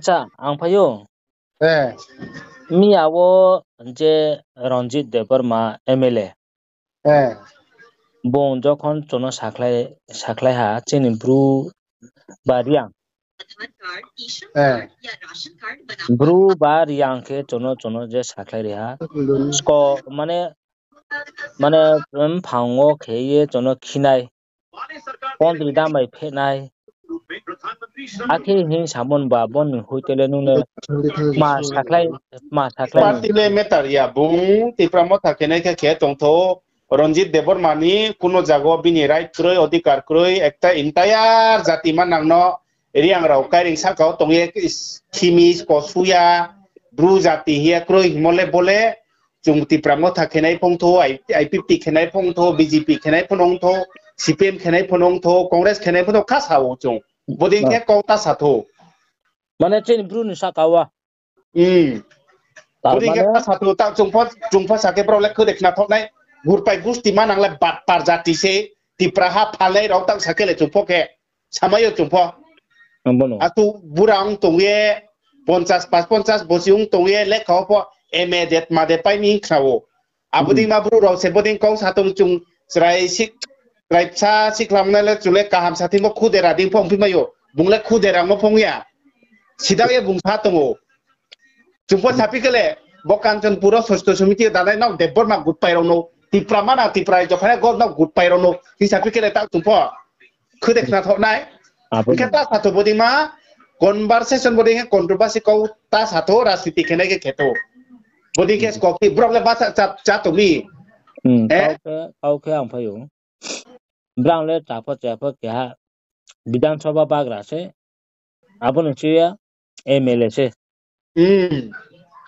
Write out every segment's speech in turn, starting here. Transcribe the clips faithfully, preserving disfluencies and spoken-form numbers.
Acha, ang phai ou. Miya wo je Ranjit Debbarma M L A, bung jokhon chung no sakhlai, sakhlai ha, chini Bru ba Reang. Bru ba Reang khe chung no, chung no je sakhlai ri ha. Sko, mane, mane, mphang wo khe ye chung no khinai. Pondri dam bai phehnai. Akhe hing samon ba bo ni hoite le nung le ma sakhlai, ma sakhlai ni. Party le matter ya, bung Tipra Motha khenai khe khe tongthou. Ranjit Debbarma ni kuno jaga wo bini right kroi, odhikar kroi, ekta entire jati manang no Reang rao Kairing sahka wo tong ye khimi, skosuya, Bru jati hing ye kroi hingmo le bo le chung Tipra Motha khenai phongthou, I-, IPFT khenai phongthou, BJP khenai phonongthou, CPM khenai phonongthou, Congress khenai phonongthou, kha sa ou chung. Bodei khe kau ta sa thou. Mane chini Bru ni sahka wo. Bodei khe kha sa thou, ta chung pho, chung pho sa khe brao le khe de khna thouh nai. Gurpai gusti manang le batpar jati se, Tipra ha phalnai rao ta sa khe le chung pho khe. Samai yo chung pho. Asuh bura ong tong ye, ponchas, pas ponchas bosi ong tong ye, lekha wo pho M A de, ma de pai mi hing khna ou. Abo dei ma Bru rao se bodei kau sa tong chung, chrai si-, chrai bsa sikhla ongnai le chung le kaham sa thingmo khudera dei pho ongphi mai ou. Bung le khudera ongmo pho ong ya. Sidang ye bung sa tong ou. Chung pho saphi khe le, bo Kanchanpur wo Sosto Somiti wo danai nrao Debbarma gutpai rao no, Tipra mana Tipra jokha nai go nrao gutpai rao no hing saphi khe le ta chung pho. Khe de khna thouh nai. Hing khe ta sa thou bodei ma, conversation bodei khe controversy kau ta sa thou, rajniti khenai khe khe thou. Bodei khe skophi, brao le bsa chá, chá tong mi. Kau khe, kau khe ang phai ou. Brang le chá pho chá pho keha Bidhan Sabha bagra se. Abo ni si ye MLA se.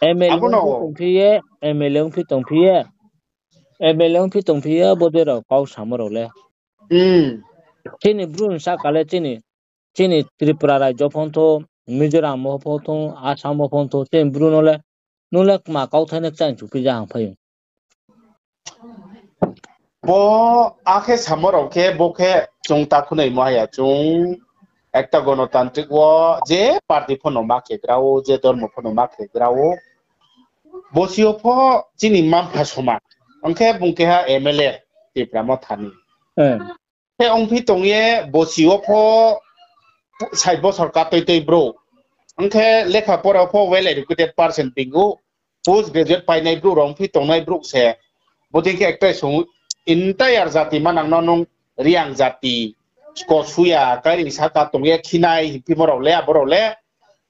MLA ongphi tongphi ye, MLA ongphi tongphi ye, MLA ongphi tongphi ye, bodei rao kau samo rao le. Chini Bru ni sahka le chini, chini Tripura rajyo phongthou, Mizoram wo phongthou, Assam wo phongthou, chini Bru no le, nung le kma kauthai no kchang chuphi ja hang phai ou. Bo akhe samo rao khe, bo khe chung ta khunaimo haya chung, ekta gonotantrik wo je party pho no ma khe gra ou, je dormo pho no ma khe gra ou. Bosi yo pho chini mma-mpha soman. Ong khe bung keha MLA Tipra Motha ni. Khe ongphi tong ye bosi yo pho sait bosor katoi toi brouh. Ong khe lekha pora pho well educated person bing ou. Post graduate painai brouh rao ongphi tongnai brouh se. Bodei khe ekta song entire jati manang no nung Reang jati, skosuya, Kairing sahka tong ye khinai hingphimo rao le, abo rao le.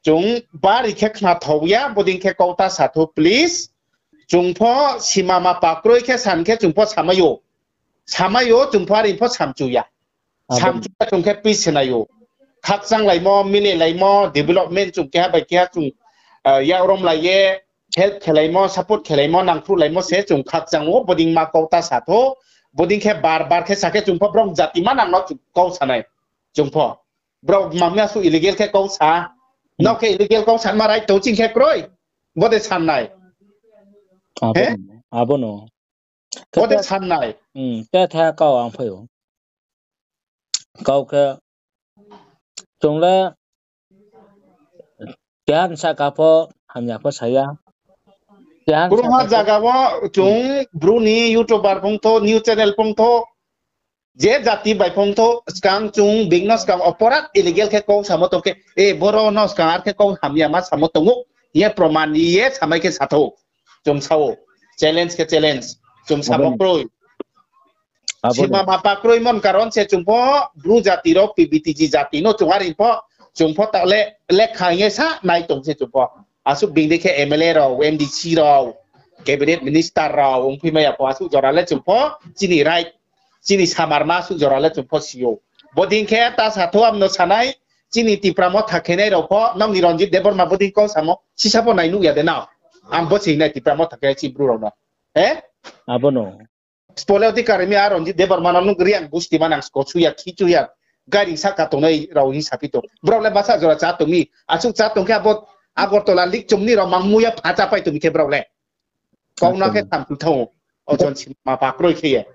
Chung bari khe khna thou ya, bodei khe kau ta sa thou, please. Chung pho sima mapa kroi khe san khe chung pho samai ou. Samai ou, chung pho are pho samchu ya. Samchu ya chung khe peace se nai ou. Khakchanglaimo, mililaimo, development chung keha bai keha chung, yakromlai ye, help khelaimo, support khelaimo, nangkhruhlaimo se chung khakchang ou, bodei ma kau ta sa thou, bodei khe bar bar khe sa khe chung pho brao jati manang no chung kau sa nai. Chung pho. Brao mamya su illegal khe kau sa. Nrao khe illegal kau sanma right tong ching khe kroi. Bodei san nai. Abo no. Bodei san nai. Te tha kau ang phai ou. Kau khe chung le keha ni sahka pho hamya pho sa ya. Keha ni sahka pho. Brouhha zaga wo chung Bru ni YouTuber phongthou, news channel phongthou, je jati bai phongthou, skang chung being no skang oporat illegal khe kau samo tong khe, e, boro no skang ar khe kau hamya ma samo tong ou, ye proman ye samai khe sa thou. Chung sa ou, challenge khe challenge, chung samo kroi. Sima mapa kroi mon karon se chung pho Bru jati rao, PVTG jati no chung are pho, chung pho ta le, lekha hing ye sa nai tong se chung pho. Asuh being dei khe MLA rao, MDC rao, cabinet minister rao ongphi mai ya pho, asuh jora le chung pho chini right, chini samarma asuh jora le chung pho si ou. Bodei khe ta sa thou, ang no sa nai, chini Tipra Motha khenai rao pho, nrao ni Ranjit Debbarma bodei kau samo sisa pho nai nuh ya de nao. Ang bo se hing nai Tipra Motha khe chi Bru rao no. Abo no. Spole oti karimi a Ranjit Debbarma no nung Reang gusti manang skosuya, khichuya, Kairing sahka tongnai rao hing saphi tong. Brao le bsa jora chá tong mi, asuh chá tong khe abo Agartala likchum ni rao mangmuya pha chápai tong mi khe brao le. Kau na khe thamthu thang ou. Ojon sima mapa kroi khe ye.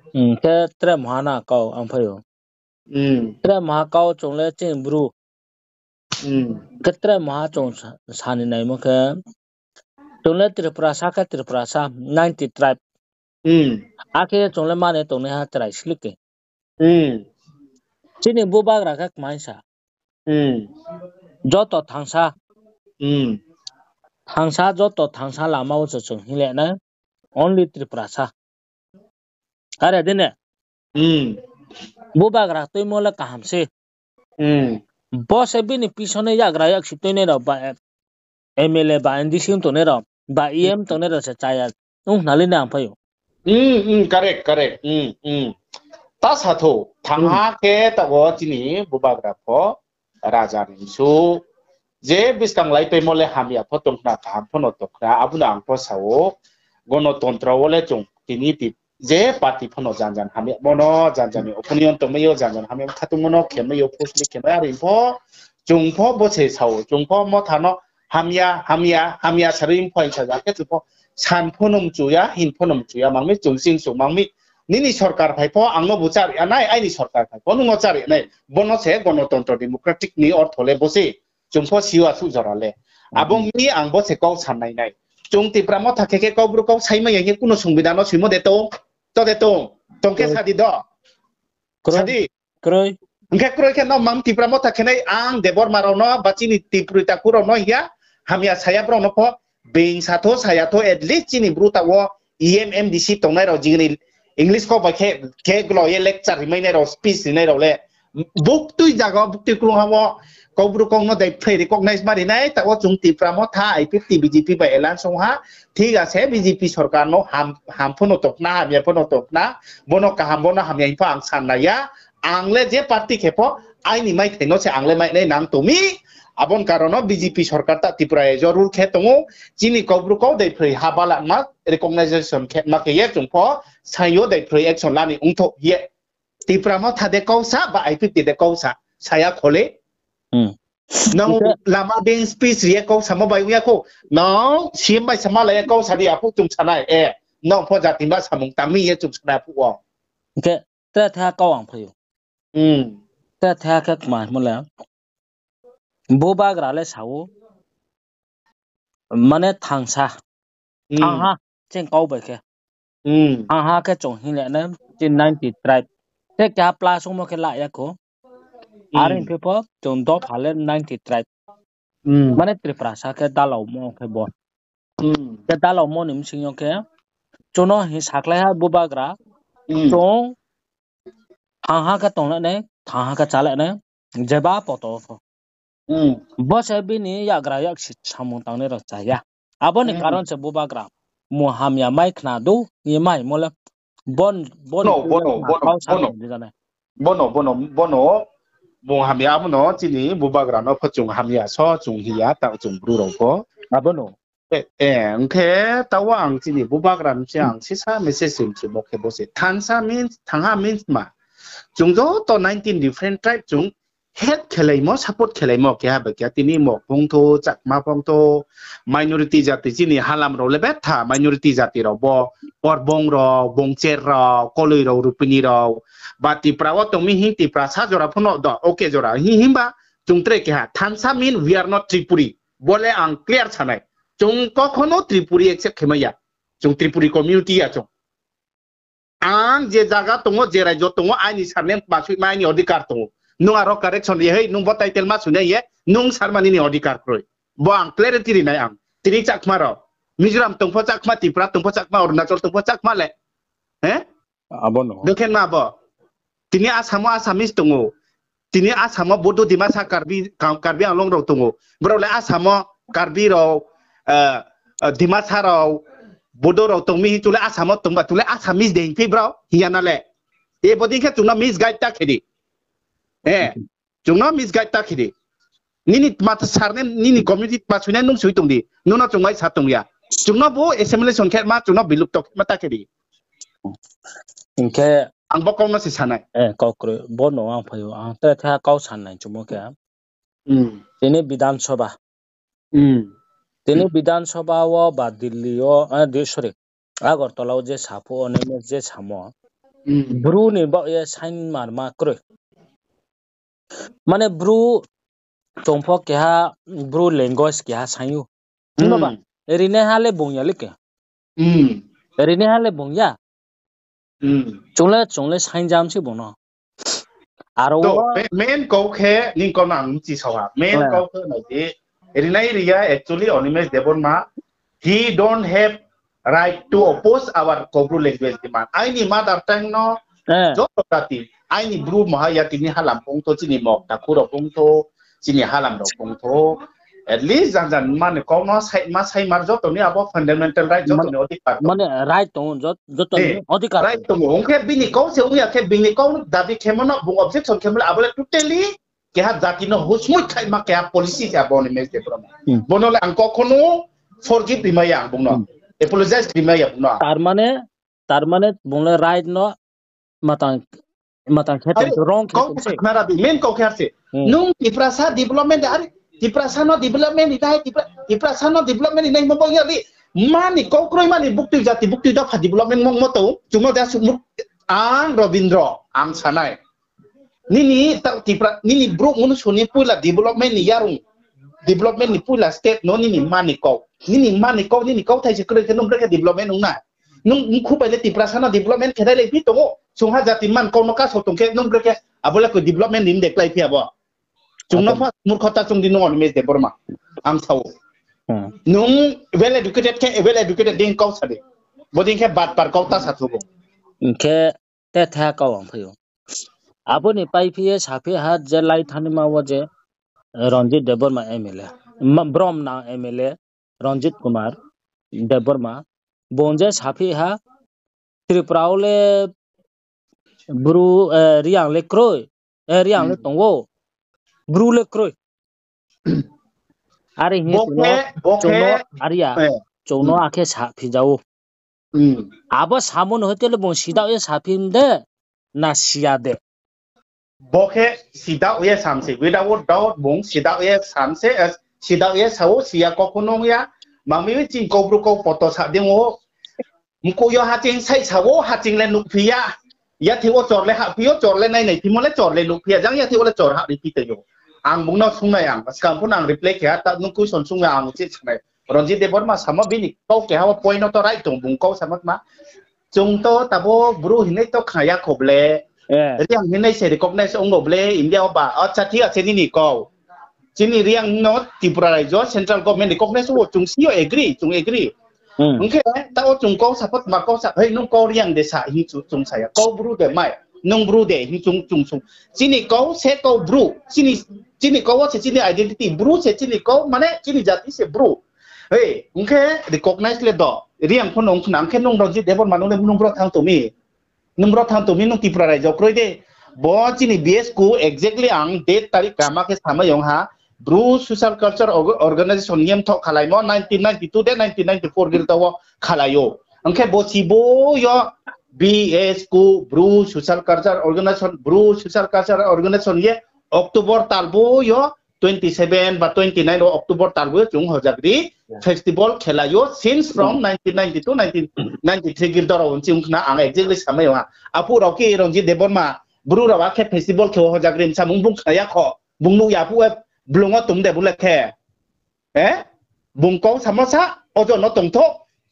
Khe tre mha na kau ang phai ou. Tre mha kau chung le chini Bru. Khe tre maha chung sa-, sani naimo khe, chung le Tripurasa khe Tripurasa, ninety tribe. Akhe chung le mani tongnaiha chrai slik khe. Chini bubagra khe kmaisa. Joto thangsa. Thangsa, joto thangsa lama wo se chung hingle nai. Only Tripurasa. Are dei ne? Bubagra tuimo le kaham se. Bo se bini pisone yagra yaksi tuinai rao ba, M L A ba M D C tongnai rao, ba E M tongnai rao se chaya. Ong hnalai nai ang phai ou. Correct, correct. Ta sa thou, thangha khe taoh wo chini bubagra pho, raja ni su, je buskang laipaimo le hamya pho tong khna, kaham pho no tong khna, abo no ang pho sa ou, gonotontro wo le chung tini ti, je party pho no janjan hamya mo no, janjan ni opinion tongmai yo, janjan hamya khatungmo no khemai yo, phusli khemai, are pho, chung pho bo se sa ou, chung pho Motha no hamya, hamya, hamya sarui pho hing sa ja khe chung pho san pho no mchu ya, hin pho no mchu ya, mang mi chung sing chung mang mi, nini sorkar phai pho ang no bo chári ya nai, aini sorkar phai pho nung no chári ya nai, bo no se gonotontro democratic ni ortho le bo se. Chung pho si ou asuh jora le. Abo mi ang bo se kau sa nai nai. Chung Tipra Motha khe khe Kaubru kau saimai ya hing ye kuno songbidhan no soimo de tong? To de tong? Tong khe sa di do. Sa di. Hing khe kroi khe no mang Tipra Motha khe nai ang Debbarma rao no ba chini Tipri takhu rao no hing ya, hamya sa ya brao no pho, being sa thou, sa ya thou, at least chini Bru taoh wo E M, M D C tongnai rao jing ni English kau bai khe, khe glo ye lecture rimai nai rao, speech rinai rao le, buktui zaga wo, buktui krungha wo, Kaubru kau no daiphrai recognize ma ri nai, taoh wo chung Tipra Motha, I P F T, B J P bai alliance ong ha, thik ase, B J P sorkar no ham, ham pho no tong khna, hamya pho no tong khna, bo no kaham, bo no hamya hing pho ang sa nai ya, ang le je party khe pho, aini maithai no se ang le mai nai nang tong mi, abo ni karon no B J P sorkar ta Tripura ye jorur khe tong ou, chini Kaubru kau daiphrai ha balanma, recognization khe ma khe ye chung pho, sai yo daiphrai action la ni ongthou ye. Tipra Motha de kau sa, ba I P F T de kau sa, sa ya kho le. Nang lama dei speech ri ye kau samo bai ong ya khou. Nang C M bai sama la ye kau sa di aphuh chung sa nai, e. Nang pho jati ba samung tang mi ye chung sa nai aphuh wo. Hing khe, tre tha kau ang phai ou. Tre tha khe kma himo le. Bubagra le sa ou. Mane thangsa. Thangha, ching kau bai khe. Thangha khe chung hingle nai, chini ninety tribe. Te keha plus ongmo khe la ya khou. Are hing khe pho chung dopha le ninety tribe. Mane Tiprasa khe dalaumo khe bo. Khe dalaumo ni bsing yo khe chung no hing sakhlai ha bubagra. Chung thangha khe tonglai nai, thangha khe chálai nai, jeba poto pho. Bo se bini yagra yaksi samung tangnai rao cha ya. Abo ni karon se bubagra mung hamya mai khna dou, ye maimo le. Bon, bon, bono, bono, mung hamya abo no chini bubagra no pho chung hamya so chung hing ya, taoh chung Bru rao pho. Abo no. Hing khe taoh wo ang chini bubagra ni se ang sisa message ri mchumo khe bo se. Thangsa means, thangha means ma. Chung joto nineteen different tribe chung help khelaimo, support khelaimo keha bai keha tini Mok phongthou, Chakma phongthou, minority jati chini halam rao le betha minority jati rao bo, Orbong rao, Bongcher rao, Koloi rao, Rupini rao, ba Tipra wo tong mi hing Tiprasa jora pho no do, okay jora hing himba chung tre keha. Thangsa mean we are not Tripuri. Bo le ang clear sa nai. Chung kokhono Tripuri accept khe mai ya. Chung Tripuri community ya chung. Ang je zaga tong ou, je raijo tong ou, aini surname ma soihma aini odhikar tong ou. Nung aro correction ye hei, nung bo title ma soinai ye, nung sarma nini odhikar kroi. Bo ang clarity ri nai ang. Tini Chakma rao. Mizoram tong pho Chakma, Tripura tong pho Chakma, Arunachal tong pho Chakma le. He? Abo no. Dekhen ma bo. Tini Assam wo Assamese tong ou. Tini Assam wo Bodo, Dimasa, Karbi, Ka-, Karbi Anglong rao tong ou. Brao le Assam wo Karbi rao, Dimasa rao, Bodo rao tong mi hing chung le Assam wo tongba, chung le Assamese de hing phi brao hing ya na le. E bodei khe chung no misguide ta khe di. Chung no misguide ta khe di. Nini tma surname, nini community tma soinai nung soi tong di. Nung no chung mai sa tong ya. Chung no bo assimilation khe ma, chung no bilupto khe ma ta khe di. Hing khe ang bo kau no se sa nai. Kau kroi, bo no ang phai ou, ang tre tha kau sa nai chumo khe. Tini Bidhan Sabha. Tini Bidhan Sabha wo ba Delhi wo, sorry, Agartala wo je saphuh wo nai je samo. Bru ni baoh ye sign marma kroi. Mane Bru Chung pho keha Bru language keha saing ou. Nungba, rinaiha le bung ya le ke. Rinaiha le bung ya. Chung le, chung le saingjam se bung no. Aro wo main kau khe, nini kau no ang mchi sao ha. Main kau khe nai di. Rinai ri ya, actually, Animesh Debbarma, he don't have right to oppose our Kaubru language demand. Aini mother tongue no, joto jati, aini Bru maha ya tini halam pungtho, chini Mog Takhu rao pungtho, chini halam rao pungtho. At least jang jang mani kau no saima saimar joto ni abo fundamental right, joto ni odhikar tong. Mane right tong, joto ni odhikar right tong. Ong khe bini kau se ong ya khe bini kau dabi khemo no bung objection khemo le abo le totally keha jati no husmui khaima keha policy se abo Animesh Debbarma. Bono le ang kokhono forgive rimai ya ang bung no. Apologize rimai ya bung no. Tar mane, tar mane bung le right no matang, matang khe tong, wrong khe tong se. Khna ra di, main kau khe ar se. Nung Tiprasa development de, are, Tiprasa no development ri nai, Tipra-, Tiprasa no development ri nai mo bo ya ri. Mani kau kroi mani buktui jati, buktui dopha development mong mo tong. Chung no just mur-, ang Robindro, ang sanai. Nini ta Tipra, nini brouh mnusu ni poila development ni yarung, development ni poila step no nini mani kau. Nini mani kau, nini kauthai se kroi khe nung brekhe development ong nai. Nung mkhu bai le Tiprasa no development khe nai le phi tong ou. Sungha jati man kau no kasao tong khe nung brekhe abo le koi development ni de klái phi abo. Chung no pha murkhota chung di nung Animesh Debbarma. Ang sao. Nung well educated khe, well educated dei kau sa di. Bodei khe batpar kau ta sa thubo. Hing khe te tha kau ang phai ou. Abo ni paiphi ye saphi ha je lai thanngnaima wo je Ranjit Debbarma M L A. Ma-, brom nang M L A Ranjit Kumar Debbarma. Bung je saphi ha Tripura wo le Bru, eh, Reang le kroi, eh, Reang le tong ou, Bru le kroi. Are hing ye chung no, are ya, chung no akhe saphi ja ou. Abo samo no hoite le bung sidaoh ye saphi de, na siya de. Bo khe sidaoh ye sam se, without doubt bung sidaoh ye sam se, sidaoh ye sa ou, siya kokho nung ya, mangmi chini Kaubru kau poto sa dei ou, mkoih yo haching sai sa ou, haching le nuhphi ya, yathih wo chor le hahphi ou, chor le nai nai phimo le chor le nuhphi ya, jang yathih wo le chor hahri phi tei ou. Ang bung no sungnai ang, skang pho no ang reply khe ha, ta nung question sung ya ang uchih sanai. Ranjit Debbarma samo bini kau keha wo point no to right tong, bung kau samo tma. Chung to tabo Bru hinai to khna ya kho ble. Reang hinai se recognize ong ou ble India wo ba. Acha, thik ache nini kau. Chini Reang no Tripura raijo central government recognize ou, chung si yo agree, chung agree. Hing khe taoh chung kau sa pho tma kau sa, hei nung kau Reang de sa hing chung sa ya, kau Bru de mai, nung Bru de hing chung chung sung. Chini kau se kau Bru, chini kau wo se chini identity, Bru se chini kau, mane chini jati se Bru. Hei, hing khe recognize le do, Reang pho nung khna, hing khe nung Ranjit Debbarma nung le nung bro thanng tong mi. Nung bro thanng tong mi, nung Tripura raijo kroi de. Bo chini B S ku exactly ang date tarik kama khe samai yong ha. Bru Social Culture Org-, Organization yem thoh khalaimo nineteen ninety-two de nineteen ninety-four girta wo khalai ou. Hing khe bo si bo yo B S ku Bru Social Culture Organization, Bru Social Culture Organization ye October tal bo yo twenty seven ba twenty nine wo October tal bo yo chung Hojagri festival khelai ou since from nineteen ninety-two, nineteen ninety-three girta rao nching khna ang exactly samai yong ha. Aphuh rao khe Ranjit Debbarma, Bru rao akhe festival khe Hojagri ni samung bung khna ya kho, bung nuh ya phuh e, blung wo tong de bung le khe. Bung kau samo sa, ojon no tongtho,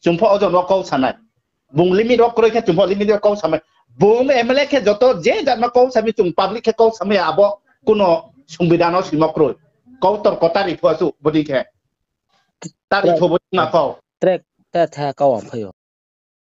chung pho ojon no kau sanai. Bung limit wo kroi khe chung pho limit wo kau samai. Bung M L A khe joto je jat no kau sami chung public khe kau samai abo kuno সংবিধান wo simo kroi. Kau torko tari pho asuh bodei khe. Tari pho bodei na kau. Tre, te the kau ang phai ou.